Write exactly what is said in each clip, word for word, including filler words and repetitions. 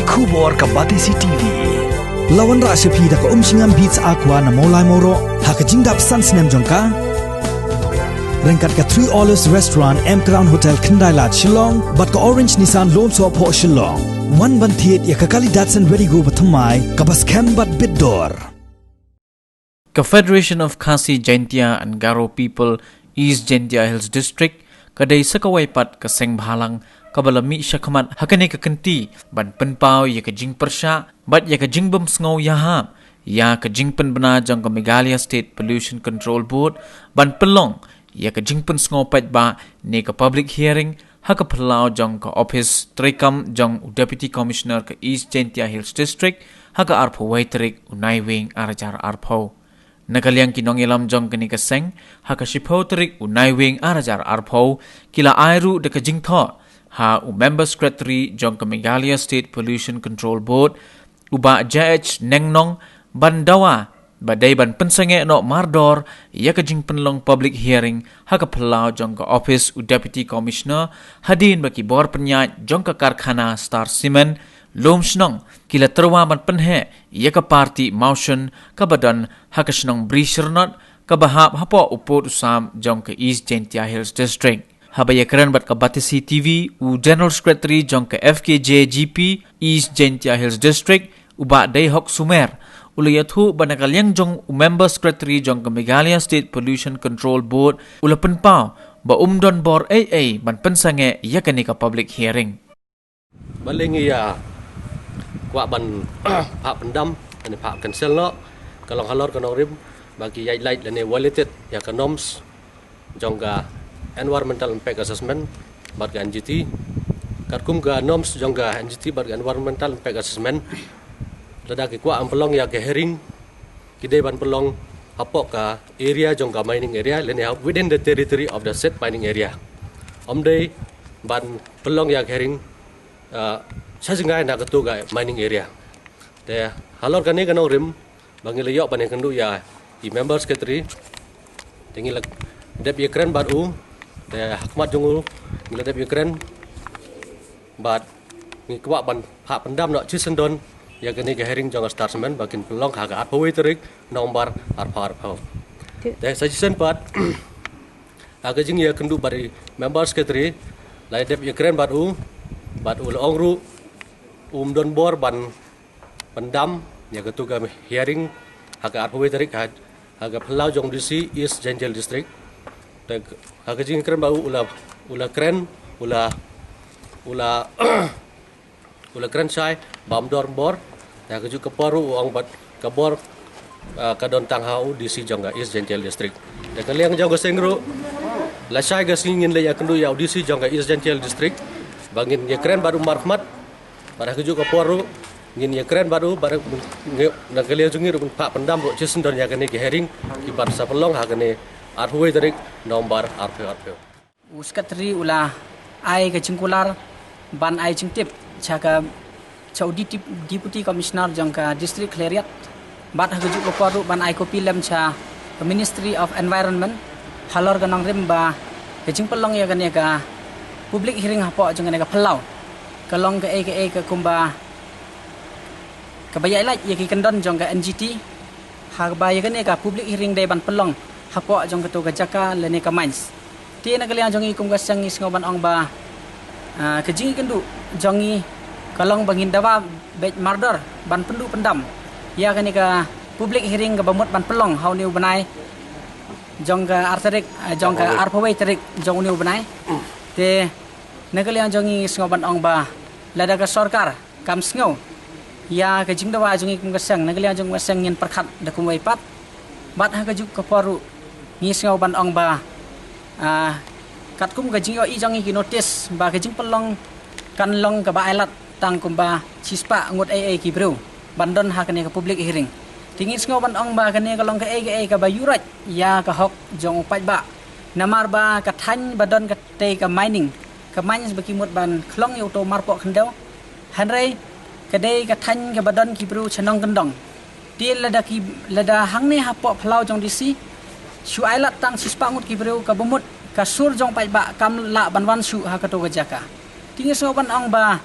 Khubor ka Batesi T V. La wanrah sha phi da ka Umshngam Beats Aqua na Mawlai Mawroh ha ka jingdap san snem jong ka. Ryngkat ka Three Olives Restaurant, M Crown Hotel, Khyndai Lad, Shillong, bad ka Orange Nissan Lum Sohphoh, Shillong. Wan ban thied ïa ka kali Datsun Redi-GO bathymmai kaba skhem bad bit dor. Ka Federation of Khasi Jaintia and Garo People East Jaintia Hills District ka dei sa kawei pat ka seng bhalang kaba la mih shakhmat ha kane ka kynti ban pynpaw ïa ka jingpyrshah bad ïa ka jingbymsngew ïahap ïa ka jingpynbna jong ka Meghalaya State Pollution Control Board ban pynlong ïa ka jingpynsngew paidbah ne ka public hearing ha ka phyllaw jong ka ophis treikam jong u Deputy Commissioner ka East Jaintia Hills District ha ka arphew wei tarik u Naiwieng ar hajar arphew. Na ka liang ki nongïalam jong kane ka seng, ha ka shiphew tarik u Naiwieng ar hajar arphew, ki la ai ruh da ka jingthoh ha u Member Secretary jong ka Meghalaya State Pollution Control Board, u Bah J H Nengnong, ban dawa ba dei ban pynsangeh noh mardor ïa ka jingpynlong public hearing ha ka phyllaw jong ka ophis u Deputy Commissioner, hadien ba ki bor pynïaid jong ka karkhana Star Cement Lumshnong ki la tyrwa ban pynheh ïa ka party motion kaba don ha ka shnong Bri Shyrnot kaba hap hapoh u pud u sam jong ka East Jaintia Hills District. Haba ïakren bad ka Batesi T V u General Secretary jong ka F K J G P East Jaintia Hills District, u Bah Deihok Sumer, u la ïathuh ba na ka liang jong u Member Secretary jong ka Meghalaya State Pollution Control Board u la pynpaw ba um don bor ei ei ban pynsangeh ïa kane ka public hearing. Balei ngi ïa kwah ban phah pyndam ne phah cancel noh? Ka long halor ka nongrim ba ki ïaid lait lane violated ïa ka norms jong ka Environmental Impact Assessment bad ka N G T. Katkum ka norms jong ka N G T bad ka Environmental Impact Assessment, lada ki kwah ban pynlong ïa ka hearing, ki dei ban pynlong hapoh ka area jong ka mining area lane within the territory of the said mining area. Ym dei ban pynlong ïa ka hearing, ah, sha jngai na katu ka mining area. Te halor kane ka nongrim ba ngi la ïoh ban ïakynduh ïa i Member Secretary, te ngi la dep ïakren bad u, te ha khmat jong u ngi la dep ïakren bad ngi kwah ban phah pyndam noh shisyndon ïa kane ka hearing jong ka Star Cement ba kin pynlong ha ka arphew wei tarik November arphew arphew. Te sa shisien pat ha ka jingïakynduh bad i Member Secretary, la dep ïakren bad u, bad u la ong ruh um don bor ban pyndam ïa katu ka hearing ha ka arphew wei tarik ha, ha ka phyllaw jong D C East Jaintia District. Te ha ka jingkren bad u, u la, u la kren, u la, u la u la kren shai ba ym don bor. Te ha kajuh ka por ruh u ong ba ka bor, ah, ka don tang ha u D C jong ka East Jaintia District. Te ka liang jong ka seng ruh, lashai ka sngi ngin leit ïakynduh ïa u D C jong ka East Jaintia District ba ngin ïakren bad u markhmat. Bad ha kajuh ka por ruh ngin ïakren bad u, bad ngi, na ka liang jong ngi ruh ngin phah pyndam ruh shisyndon ïa kane ka hearing kiban sa pynlong ha kane arphew wei tarik November arphew arphew. U Secretary u la ai ka jingkular ban ai jingtip sha ka, sha u Dep-, Deputy Commissioner jong ka District Khliehriat. Bad ha kajuh ka por ruh ban ai copy lem sha ka Ministry of Environment halor ka nongrim ba ka jingpynlong ïa kane ka public hearing hapoh jong kane ka phyllaw ka long kaei kaei ka kumba kaba ïaid lait ïa ki kyndon jong ka N G T, haba ïa kane ka public hearing dei ban pynlong hapoh jong kato ka jaka lane ka mines. Te na ka liang jong ngi kum ka seng ngi sngew ban ong ba, ah, ka jingïakynduh jong ngi ka long ba ngin dawa beit mardor ban pynduh pyndam ïa kane ka public hearing kaba mut ban pynlong ha une u bnai jong ka ar tarik, ah, jong ka arphew wei tarik jong une u bnai. Te na ka liang jong ngi sngew ban ong ba lada ka sorkar kam sngew ïa ka jingdawa jong ngi kum ka seng, na ka liang jong ka seng ngin pyrkhat da kumwei pat. Bad ha kajuh ka por ruh ngi sngew ban ong ba, ah, katkum ka jingïohi jong ngi ki notice ba ka jingpynlong kan long kaba ailad tang kumba shispah ngut ei ei ki briew ban don ha kane ka public hearing. Te ngi sngew ban ong ba kane ka long kaei kaei kaba ïuhroit ïa ka hok jong u paidbah. Namar ba ka thaiñ ba don katei ka mining, ka mines ba ki mut ban khlong ïa uto u marpoh khyndew. Hynrei ka dei ka thaiñ kaba don ki briew sha nongkyndong. Te lada ki, lada hangne hapoh phyllaw jong D C shu ailad tang shispah ngut ki briew kaba mut ka sur jong paidbah kam lah ban wan shuh ha kato ka jaka. Te ngi sngew ban ong ba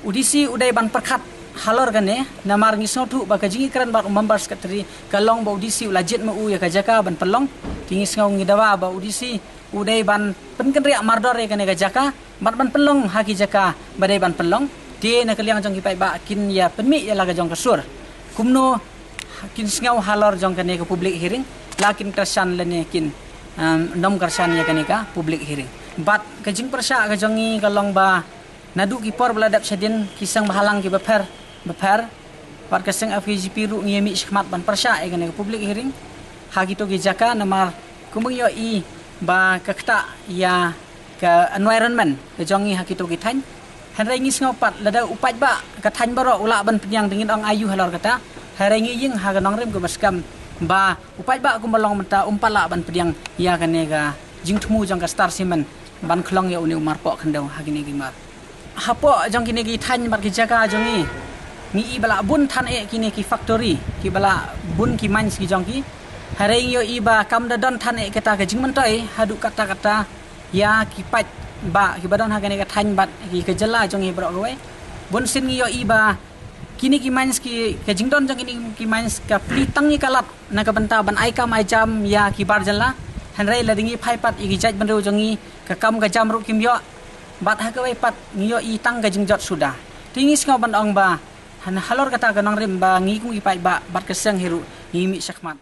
U D C u dei ban pyrkhat halor kane, namar ngi sngewthuh ba ka jingïakren bad u member secretary ka long ba u D C u la jied ma u ïa ka jaka ban pynlong. Te ngi sngew ngi dawa ba u D C u dei ban pynkynriah mardor ïa kane ka jaka bad ban pynlong ha ki jaka ba dei ban pynlong. Te na ka liang jong ki paidbah kin ïa pynmih ïa la ka jong ka sur kumno kin sngew halor jong kane ka public hearing, la kin kyrshan lane kin, um, nym kyrshan ïa kane ka public hearing. Bad ka jingpyrshah ka jong ngi ka long ba naduh ki por ba la dep shadien ki seng bhalang ki bapher bapher bad ka seng F K J P ruh ngi ïa mih shakhmat ban pyrshah ïa kane ka public hearing ha kito ki jaka, namar kumba ngi ïohi ba ka ktah ïa ka environment ka jong ngi ha kito ki thaiñ. Hynrei ngi sngew pat lada u paidbah ka thaiñ baroh u lah ban pdiang, te ngin ong aiu halor kata. Hynrei ngi ïeng ha ka nongrim kaba skhem ba u paidbah kumba long mynta um pat lah ban pdiang ïa kane ka jingthmu jong ka Star Cement ban khlong ïa une u marpoh khyndew ha kine ki mar. Hapoh jong kine ki thaiñ bad ki jaka jong ngi, ngi i ba la bun than eh kine ki factory, ki ba la bun ki mines ki jong ki. Hynrei ngi ïohi ba kam da don than eh kata ka jingmyntoi haduh katta katta ïa ki paidbah ki ba don ha kane ka thaiñ bad ki ka jylla jong ngi baroh kawei. Bun sien ngi ïohi ba kine ki mines ki, ka jingdon jong kine ki mines ka plie tang ïa ka lad na ka bynta ban ai kam ai jam ïa ki bar jylla. Hynrei lada ngi phai pat ïa ki jaitbynriew jong ngi, ka kam ka jam ruh kim ïoh. Bad ha kawei pat ngi ïohi tang ka jingjot suda. Te ngi sngew ban ong ba halor kata ka nongrim ba ngi kum ki paidbah bad ka seng hi ruh ngi mih shakhmat.